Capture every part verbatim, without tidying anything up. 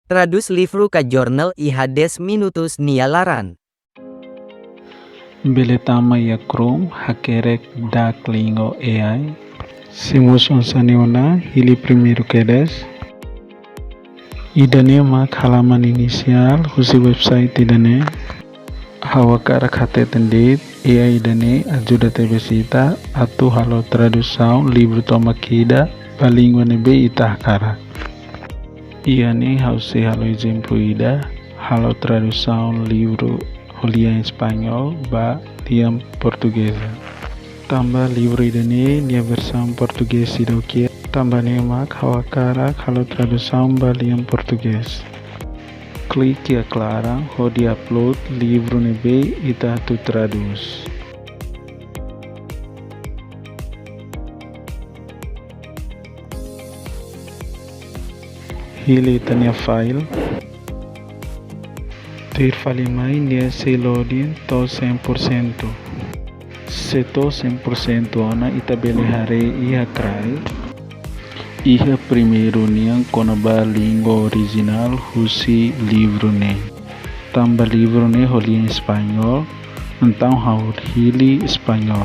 Tradús livru ka jornál iha dez minutos nia laran. Bele tama iha Chrome, hakerek Duolingo A I. Se mosu hanesan ne'e ona, hili primeiru kedas. Ida-ne'e mak halaman inisiál husi website ida-ne'e. Ha'u hakarak hateten de'it, A I ida-ne'e ajuda tebes ita atu halo tradusaun livru tomak ida ba língua ne'ebé ita hakarak. Iha-ne'e ha'u sei halo ezemplu ida, halo tradusaun livru ho lian Español ba lian Portugeza. Tanba livru ida-ne'e nia versaun Portugés seidauk iha, tanba ne'e mak ha'u hakarak halo tradusaun ba lian Portugés. Klik iha klaran hodi upload livru ne'ebé ita atu tradús. Hili ita-nia file. Tuir fali mai nia sei loading to'o cem por cento. Se to'o cem por cento ona, ita bele haree iha kraik. Iha primeiru nian kona-ba língua orijinál husi livru ne'e. Tanba livru ne'e ho lian Español, entaun ha'u hili Español.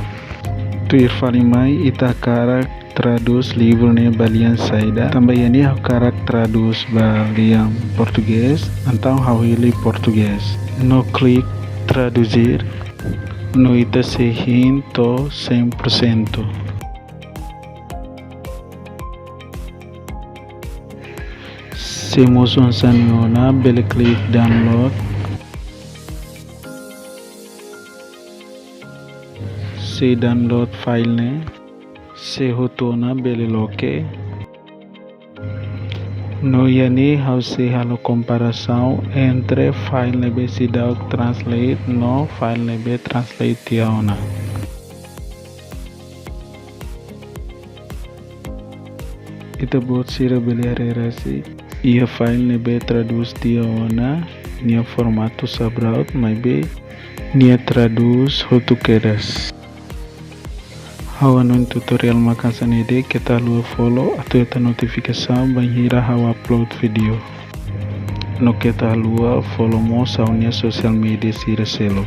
Tuir fali mai ita hakarak tradús livru ne'e ba lian saida, tanba iha-ne'e ha'u hakarak tradús ba lian Portugés, entaun ha'u hili Portugés. No klik traduzir, no ita sei hein to'o cem por cento. Se mosu hanesan ne'e ona, bele klik download. Sei download file ne'e. Se hotu ona, bele loke. No iha-ne'e ha'u sei halo komparasaun entre file ne'ebé seidauk translate no file ne'ebé translate tiha ona. Ita-boot sira bele haree rasik, iha file ne'ebé tradús tiha ona, nia formatu sabraut, maibé nia tradús hotu kedas. Ha'u-nia tutorial mak hanesan ne'e de'it, keta haluha follow atu hetan notifikasaun bainhira ha'u upload vídeo. No keta haluha follow mós ha'u-nia social media sira seluk.